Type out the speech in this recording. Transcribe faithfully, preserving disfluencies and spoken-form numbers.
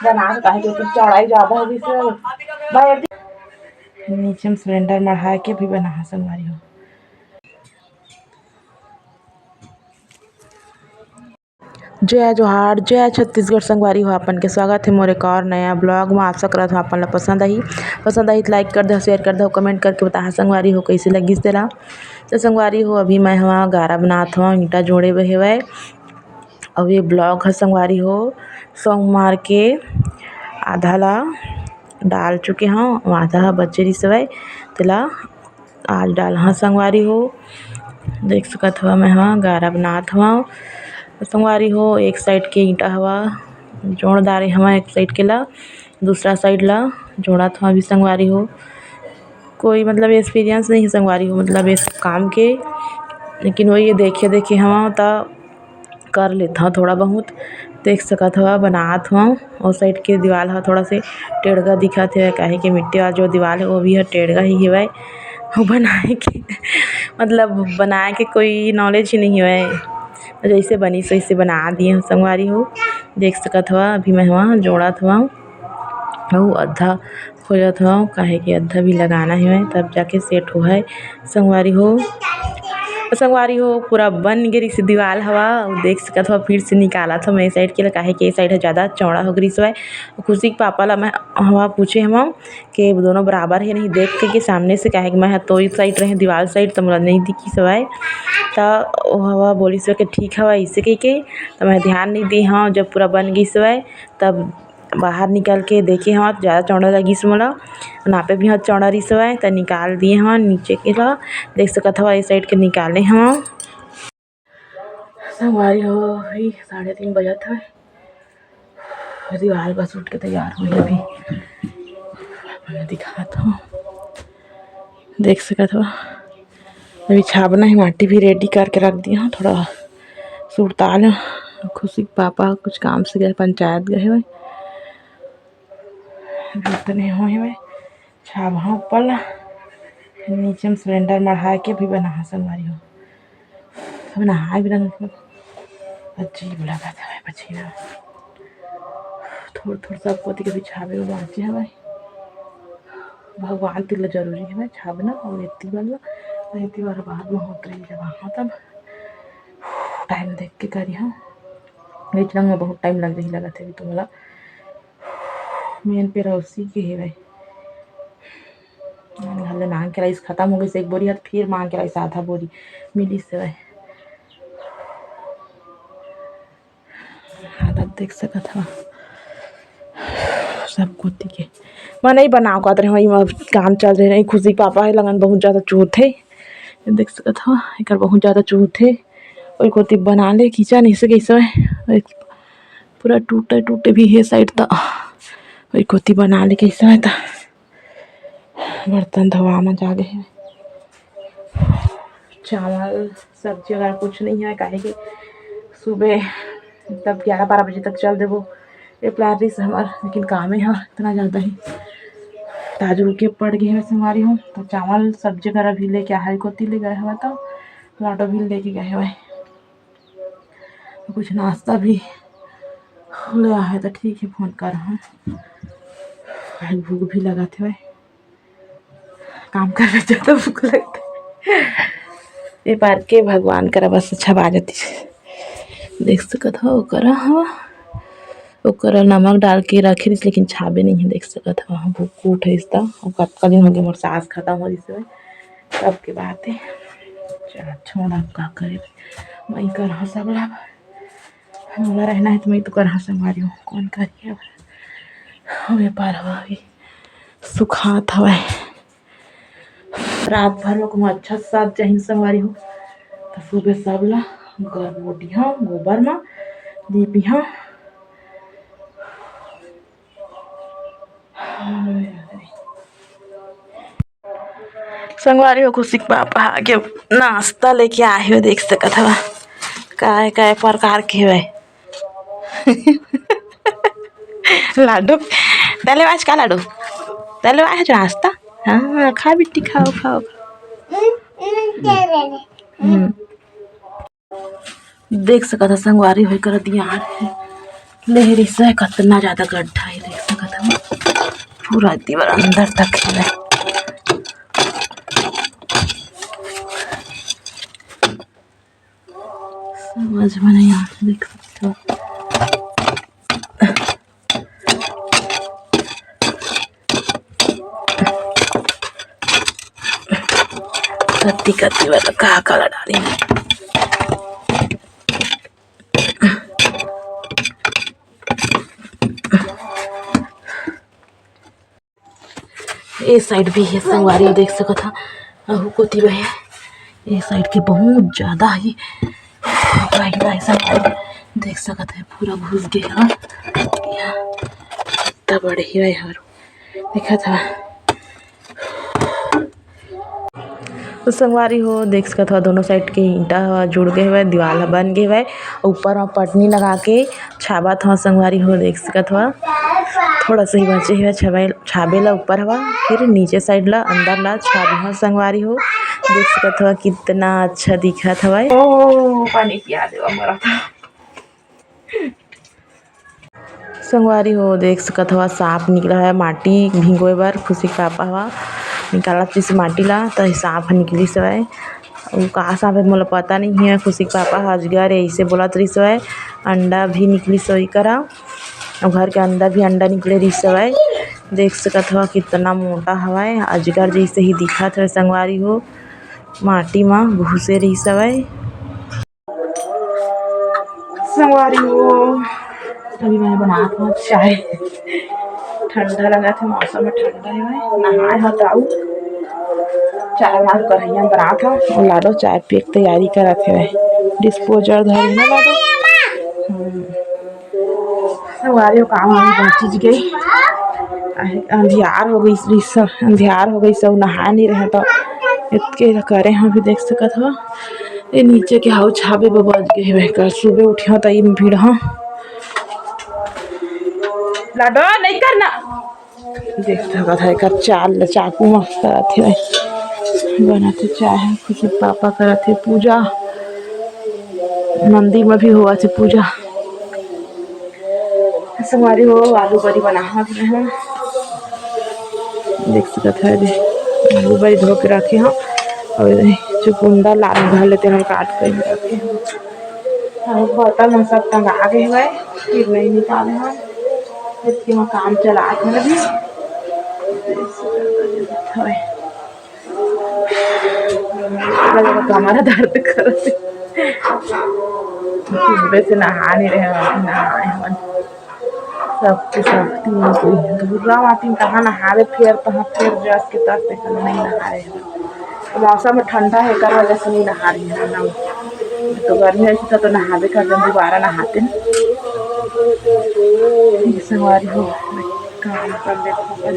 बना के काहे के चौड़ाई ज्यादा हो गई से भाई। नीचे में सिलेंडर मढ़ा के भी बना है संगवारी हो। जय जोहार, जय छत्तीसगढ़ संगवारी हो, अपन के स्वागत है मोर एक और नया ब्लॉग में। आशा करत हो अपन ला पसंद आही। पसंद आही तो लाइक कर दे, शेयर कर दे, कमेंट करके बता संगवारी हो कैसे लगिस तेला। तो संगवारी हो, अभी मैं हवा गारा बनात हवा, ईंटा जोड़े बर हेवय। अउ ये ब्लॉग ह संगवारी हो, सोमवार के आधा ला डाल चुके हव, आधा ह बचे रिहिस हवय, तेला आज डालहा संगवारी हो। देख सकत हव, मैं ह गारा बनात हव संगवारी हो। एक साइड के ईंटा हवा जोड़ डारे हव, एक साइड के ला, दूसरा साइड ला जोड़त हव अभी संगवारी हो। कोई मतलब एक्सपीरियंस नहीं है संगवारी हो, मतलब ये सब काम के, लेकिन वही देखे देखे हव त कर लेत हव थोड़ा बहुत। देख सकत हव, बनात हव। ओ साइड के दीवाल ह थोड़ा से टेढ़गा दिखत हे, काहे कि मिट्टी वाला जो दीवाल हे, वो भी ह टेढ़गा ही हेवय। वो बनाए के मतलब बनाए के कोई नॉलेज ही नहीं हेवय, जैसे बनिस वैसे बना दिए हव संगवारी हो। देख सकत हव, अभी मैं हवा जोड़त हव, अउ आधा खोजत हव, काहे कि आधा भी लगाना हेवय, तब जाके सेट होहय संगवारी हो। संगवारी हो, पूरा बन गे रिहिस दीवाल हवा, अउ देख सकत हव, फिर से निकालत हव मैं ए साइड के ला, काहे कि ए साइड ह ज्यादा चौड़ा हो गे रिहिस हवय। खुशी के पापा ला मैं हवा पूछे हव कि दोनों बराबर हे नहीं, देख के, कि सामने से, काहे कि मैं ह तो इस साइड रहे दीवाल साइड, त मोला नहीं दिखिस हवय। त ओ हवा बोलिस हवय कि ठीक हवय, अइसे कहिके, त मैं ध्यान नहीं दे हव। जब पूरा बन गिस हवय, तब बाहर निकल के देखे हव, ज्यादा चौड़ा लगिस मोला, नापे भी ह चौड़ा रिहिस हवय, त निकाल दिए हव नीचे के ला। देख सकत हव, ए साइड के निकाले हव। संगवारी हो, अभी साढ़े तीन बजत हवय, दीवाल बस उठ के तैयार होही अभी, मैं दिखात हव। देख सकत हव, अभी छाबना ही, माटी भी रेडी करके रख दिए हव, थोड़ा सुरताल। खुशी के पापा कुछ काम से गए, पंचायत गए हवय, अभी उतने होए हवय। छाबहा ऊपर ला, फिर नीचे में सिलेंडर मढ़ा के भी बनाहा संगवारी हो। अब नहाए बिना मतलब अजीब लगत हवय पसीना। थोड़ थोड़ सब कोती के भी छाबे ला बांचे हवय। भगवान तीर ला जरूरी हवय छाबना, अउ एती बर ला, एती बर बाद में होत रही जब आहा तब टाइम देख के करिहा। इतना में बहुत टाइम लग जाही लगत हे अभी तो मोला। मेन पेरौसी के हेवय। घर ले मांग के लाइस, खतम हो गइस एक बोरी, ह फिर मांग के लाइस आधा बोरी मिलिस हवय। हालत देख सकत हव सब कोती के। मैं नहीं बनाव कहत रहे, वही में काम चल रहे, नहीं खुशी पापा हे लगन बहुत ज्यादा चूत हे, देख सकत हव एकर बहुत ज्यादा चूत हे। ओई कोती बना ले किचन ऐसे कैसे हे, पूरा टूटे टूटे भी हे साइड त, ओई कोती बना ले कैसे हे त। बर्तन धोवा म जागे हे। चावल सब्जी वगैरह कुछ नहीं है, काहे कि सुबह तब ग्यारह बारह बजे तक चल देबो, ये प्लान रहिस हमार, लेकिन कामे ह इतना ज्यादा ही ताजू के पड़ गए हवे संगवारी हो। तो चावल सब्जी वगैरह भी लेके आए कोती ले गए हवा, तो लाडो भी लेके गए हवे। कुछ नाश्ता भी ले आए तो ठीक है, फोन कर हम। आज भूख भी लगत हवे, काम करबे ज्यादा भूख लगथे। ए पार के भगवान करा बस छबा जाती। देख सकत हो ओकरा, हाँ, ओकरा नमक डाल के रखे रहिस, लेकिन छाबे नहीं है। देख सकत हो, हाँ, भूख उठे इस त। अब कतका दिन हो गए मोर सास खत्म हो रही, तब के बात है। चल छोड़, अब का करे, मैं कर हाँ सब ला। मोला रहना है तो मैं तो कर हाँ संगवारी हो, कौन करिए अब। हवे पार हवा भी सुखात हवय। रात भर में कोनो अच्छा से साथ जाहिन संगवारी हो, तो सुबह सब ला गरबोटिहा, गोबर मा दीपिहा। संगवारी हो, खुशी के पापा आगे नाश्ता लेके आए हो, देख सकत हवा काय काय प्रकार के हवय। लाडू, तले आज का लाडू? तले आज नाश्ता। हाँ, खा बिट्टी, खाओ, खाओ, खाओ। हम्म। देख सकत ह संगवारी हो, कर दिया है। ले रिहिस हे, कतना ज्यादा गड्ढा हे, देख सकत हव, पूरा दीवार अंदर तक हे। समझ में नहीं आ रहा, देख सकते हो। कत्ती कत्ती वाला का काला डाली। ए साइड भी हे संगवारी हो, देख सकत हा, अहू कोती बहे। ए साइड के बहुत ज्यादा ही गहराई संगवारी देख सकत हा, पूरा घुस गे हा। इतना बड़े ही हर देखत हा। तो संगवारी हो, देख सकत हव, दोनों साइड के ईंटा ह जुड़ गे हवय, दीवाल ह बन गे हवय। ऊपर म पटनी लगा के छाबत हव संगवारी हो, देख सकत हव, थोड़ा सा ही बचे हवय छाबे, छाबे ला ऊपर हवा, फिर नीचे साइड ला, अंदर ला छाबे हव संगवारी हो। देख सकत हव, कितना अच्छा दिखत हवय। ओ, पानी पिया देवा मरा था। संगवारी हो, देख सकत हव, सांप निकला है माटी भिंगोए बर। खुशी के पापा हव निकालत रहिस माटी ला, त सांप ह निकलिस हवय। उ का सांप हे, मोला पता नहीं है। खुशी के पापा ह अजगर ए, अइसे बोलत रहिस हवय। अंडा भी निकलिस हवय करा, अउ घर के अंदर भी अंडा निकले रहिस हवय। देख सकत हव, कितना मोटा हवय, अजगर जइसे ही दिखत हवय संगवारी हो। माटी म घुसे रहिस हवय। संगवारी हो, अभी मैं बनात हव चाय। ठंडा लगत हे, मौसम ह ठंडा हे। नहाए हव त अउ चाय वाय करइया म बनात हव। अउ लाडो चाय पिए के तैयारी करत हे। Disposal धरे हे ना लाडो। हम्म। संगवारी हो, काम वाम बाँचिच गे। अंधियार हो गइस, अंधियार हो गइस, अउ नहाए नइ रहे त एतके करे हव, अभी देख सकत हव। ए नीचे के हव छाबे बबा गे हवय, कल सुबह उठिहव त ई भीड़ ह। लाडो, नहीं करना। देख सकत हव, एकर चाल ल चाकू म करत हे, बनत हे चाय ह। खुशी पापा करत हे पूजा, मंदिर म भी होवत हे पूजा। संगवारी हो, आलू बरी बनाहत हे। देख सकत हव, एदे आलू बरी धो के रखे हव, अउ एदे चुकुंदर ला धर लेते हम काट के रखे हव। अउ बर्तन मन सब टंगा गे हवय, फिर नहीं निकाले हव, इतके म काम चलात हव अभी। देख सकत हव। कमर दर्द करत हे। सुबह से नहा नहीं रहे हन, नहाए हवन। सबके सब तीन कोई दूरा माटी में कहाँ नहावे, फेर तहाँ फेर जस के तस देखल नहीं नहा रहे हन। तो मौसम ठंडा हे, एकर वजह से नहीं नहा रहे हन हम। तो गर्मी रहती तो, तो नहावे कर, दोबारा नहाते हैं। ये संगवारी हो, काम कर लेते हैं।